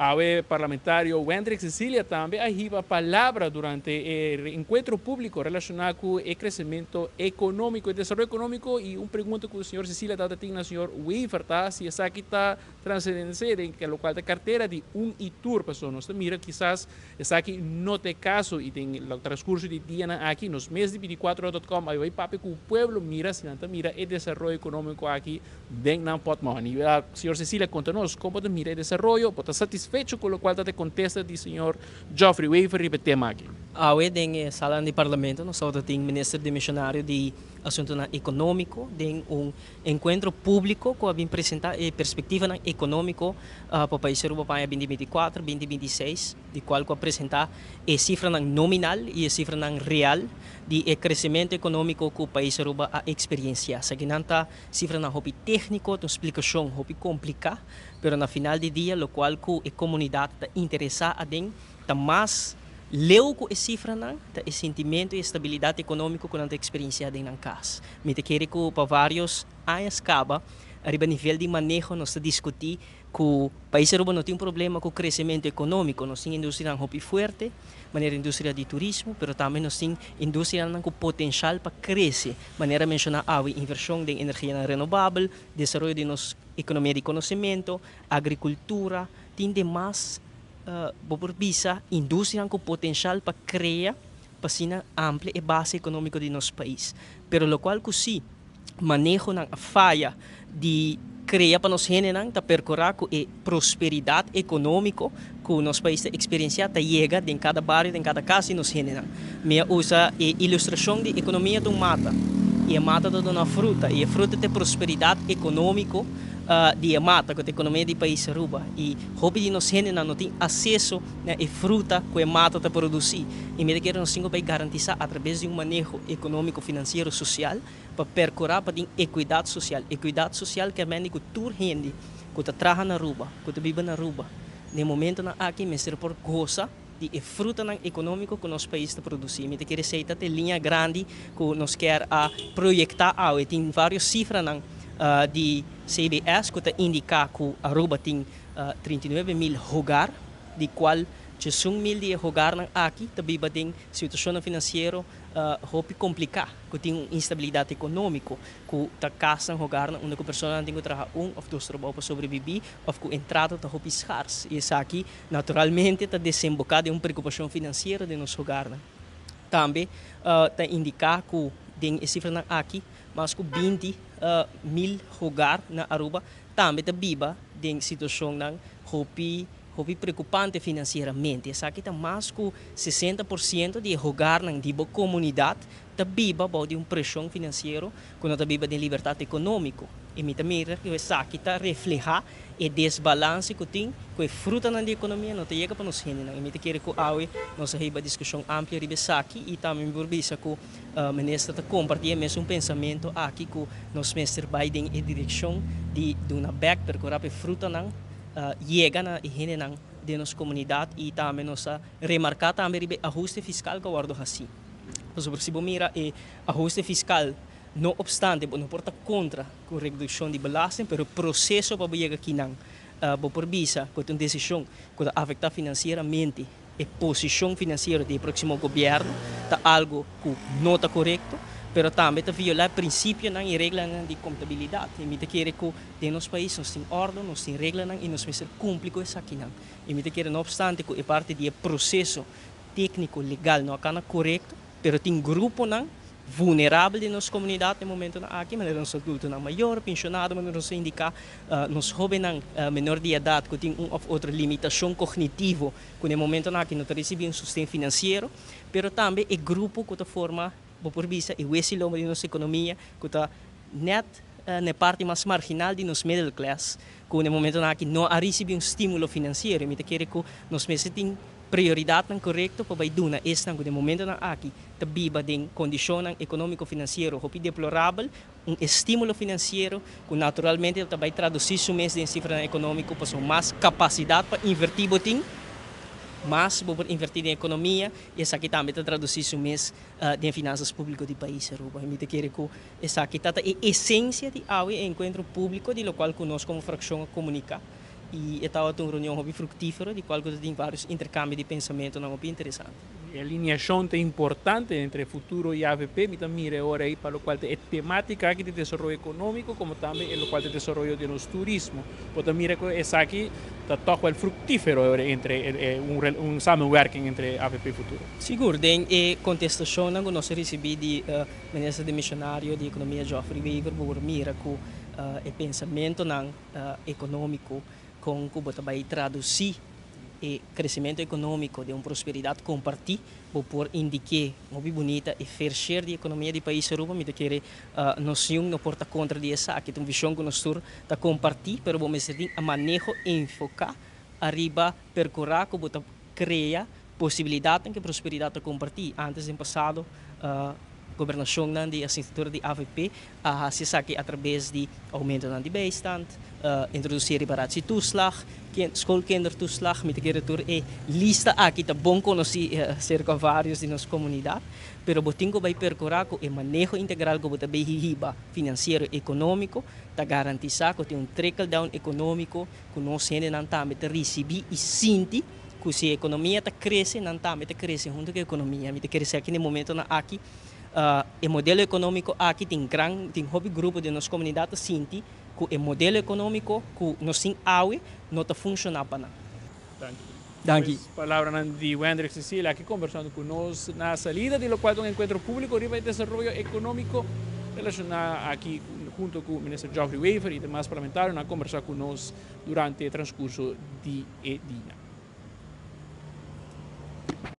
Awe parlamentario Wendrick Cecilia tambe a hiba palabra durante e enkuentro públiko relashoná ku e kresementu ekonómiko, e desaroyo ekonómiko i un pregunta ku señor Cecilia tabata tin na señor Wever ta si esaki ta transedensé den lokual ta kartera di un i tur pasobra nos ta mira kisas esaki no ta e kaso i den transkurso di dianan aki nos mes di binticuatrohora.com a bai papia ku pueblo mira si nan ta mira e desaroyo ekonómiko aki den nan pòtmòni. Señor Cecilia konta nos kon bo ta mira e desaroyo, bo ta satisfecho ku lokual ta e kontesta di señor Geoffrey Wever riba e tema aki? Awe den e salanan di Parlamento nos tabata tin Minister Demisionario di Asuntunan Ekonómiko den un Enkuentro públiko ku a bin presentá e perspektivanan ekonómiko pa pais Aruba pa aña 2024, 2026, di kual ku a presentá e sifranan nominal i e sifranan real di e kresementu ekonómiko ku pais Aruba a eksperiensiá. Esakinan ta sifranan hopi tékniko, ta un splikashon hopi kompliká, pero na final di dia lokual ku e komunidat ta interesá aden ta mas leu ku e sifranan ta e sintimentu i e stabilidat ekonómiko ku nan ta eksperensiá den nan kas. Mi ta kere ku pa vários añas kaba riba nivel di maneho nos ta diskutí ku pais Aruba no tin un problema ku kresementu ekonómiko. Nos tin industrianan hopi fuerte, manera industria di turismo, pero tambe nos tin industrianan ku potenshal pa krese, manera menshoná awe, invershon den energianan renobabel, desaroyo di nos ekonomia di konosementu, agrikultura, tin demas Bo por bisa industrianan ku potenshal pa krea pa asina amplia e base ekonómiko di nos pais. Pero lokual ku si manehonan a faya di krea pa nos hendenan ta perkurá ku e prosperidat ekonómiko ku nos pais ta eksperensiá ta yega den kada bario, den kada kas di nos hendenan. Mi a usa e ilustrashon di ekonomia ta un mata i e mata ta duna fruta i e fruta ta e prosperidat ekonómiko di e mata ku ta ekonomia di pais Aruba i Hopi di nos hendenan no tin aseso na e fruta ku e mata ta produsí i mi ta kere nos tin ku bai garantisá atrabes di un maneho ekonómiko finansiero sosial pa perkurá pa tin ekuidat sosial. Ekuidat sosial ker mende ku tur hende ku ta traha na Aruba, ku ta biba na Aruba den momentonan aki mester por gosa di e frutanan ekonómiko ku nos pais ta produsí. Mi ta kere esei ta e liña grandi ku nos kier a proyektá awe. Tin vários sifranan di CBS ku ta indiká ku Aruba tin 39.000 hogar, di kual 11.000 di e hogarnan aki ta biba den situashonnan finansiero hopi kompliká, ku tin un instabilidat ekonómiko, ku ta kasnan, hogarnan unda ku personanan tin ku traha un òf dos trabou pa sobrebibí òf ku entrada ta hopi skars. I esaki naturalmente ta desemboká den un preokupashon finansiero den nos hogarnan. Tambe ta indiká ku den e sifranan aki mas ku 20.000 hogar na Aruba tambe ta biba den situashonnan hopi hopi preokupante finansieramente. Esaki ta mas ku 60% di e hogarnan di bo komunidat ta biba bou di un preshon finansiero ku no ta biba den libertat ekonómiko. I mi ta mira ku esaki ta reflehá e desbalanse ku tin ku e frutanan di ekonomia no ta yega pa nos hendenan. I mi ta kere ku awe nos a hiba diskushon amplio riba esaki i tambe mi por bisa ku Minister ta kompartí e mesun pensamentu aki ku nos mester bai den e direkshon di duna bèk, perkurá pa e frutanan yega na e hendenan den nos komunidat i tambe nos a remarká tambe riba e ahuste fiskal ku a wòrdu hasí. Pasobra si bo mira e ahuste fiskal, no opstante bo no por ta kontra ku redukshon di belasting, pero e proseso pa bo yega kinan bo por bisa ku ta un desishon ku ta afektá finansieramente e posishon finansiero di e próksimo gobièrnu, ta algu ku no ta korekto, pero tambe ta violá e prinsipionan i reglanan di kontabilidat. I mi ta kere ku den nos pais nos tin òrdu, nos tin reglanan i nos mester kumpli ku esakinan. I mi ta kere no opstante ku e parti di e proseso tékniko legal no a kana korekto, pero tin gruponan vulnerabel den nos komunidat den momentonan aki, manera nos adultonan mayor, penshonado, manera nos a indiká, nos hóbennan menor di edat ku tin un òf otro limitashon kognitivo ku den momentonan aki no ta risibí un sosten finansiero, pero tambe e grupo ku ta forma, bo por bisa, e wesi lomba di nos ekonomia, ku ta nèt na e parti mas marginal di nos middle class, ku den momentonan aki no a risibí un stímulo finansiero. I mi ta kere ku nos mester tin Prioridatnan korekto pa bai duna esnan ku den momentonan aki ta biba den kondishonnan ekonómiko-finansiero hopi deplorabel un estímulo finansiero ku naturalmente lo ta bai tradusí su mes den sifranan ekonómiko pasobra mas kapasidat pa invertí bo tin, mas bo por invertí den ekonomia i esaki tambe ta tradusí su mes den finansas públiko di pais Aruba. I mi ta kere ku esaki ta ta e esensia di awe e enkuentro públiko di lokual ku nos komo frakshon a komuniká. Y tabata un reunion hopi fructifero, di cual tin varios intercambio di pensamento hopi interesante. E alineacion ta importante entre Futuro y AVP, mi mira awor ey pa loke ta e tematica aki di desaroyo economico, como tambe e loke ta desaroyo di nos turismo. Bo ta mira cu esaki ta toch wel fructifero entre un samenwerking entre AVP y Futuro. Sigur, den e contestacion cu nos a ricibi di minister demisionario di Economia Geoffrey Wever, por mira cu e pensamento nan economico con cu bay traduci e crecemento economico den un prosperidad comparti, bo por indica hopi bunita e fair share di economia di pais Aruba. Mi ta kere nos no por ta contra di esaki, un vision cu nos ta comparti, pero bo mester tin e maneho enfoca ariba percura cu bo ta crea posibilidad cu prosperidad ta comparti. Antes, den pasado, gobernacion di asignatura di AVP a haci esaki atraves di aumento di bijstand, introduci reparatietoeslag, schoolkindertoeslag, mi ta kere tur e lista aki ta bon conoci cerca varios di nos comunidad, pero bo tin cu bay percura cu e maneho integral cu bo ta bay hiba financiero economico ta garantisa cu tin un trickle down economico, cu nos hendenan tambe ta ricibi y sinti cu si economia ta crece, nan tambe ta crece hunto cu e economia. Mi ta kere aki na e momento nan aki, e modelo economico aki tin gran tin hopi grupo di nos comunidad sinti cu e modelo economico cu nos tin awe no ta funciona pa nan. Danki. Danki. Palabra di Wendrick Cecilia aki combersando cu nos na salida di loke ta un encuentro publico riba desaroyo economico relaciona aki hunto cu minister Geoffrey Wever y demas parlamentario a combersa cu nos durante e transcurso di e dia.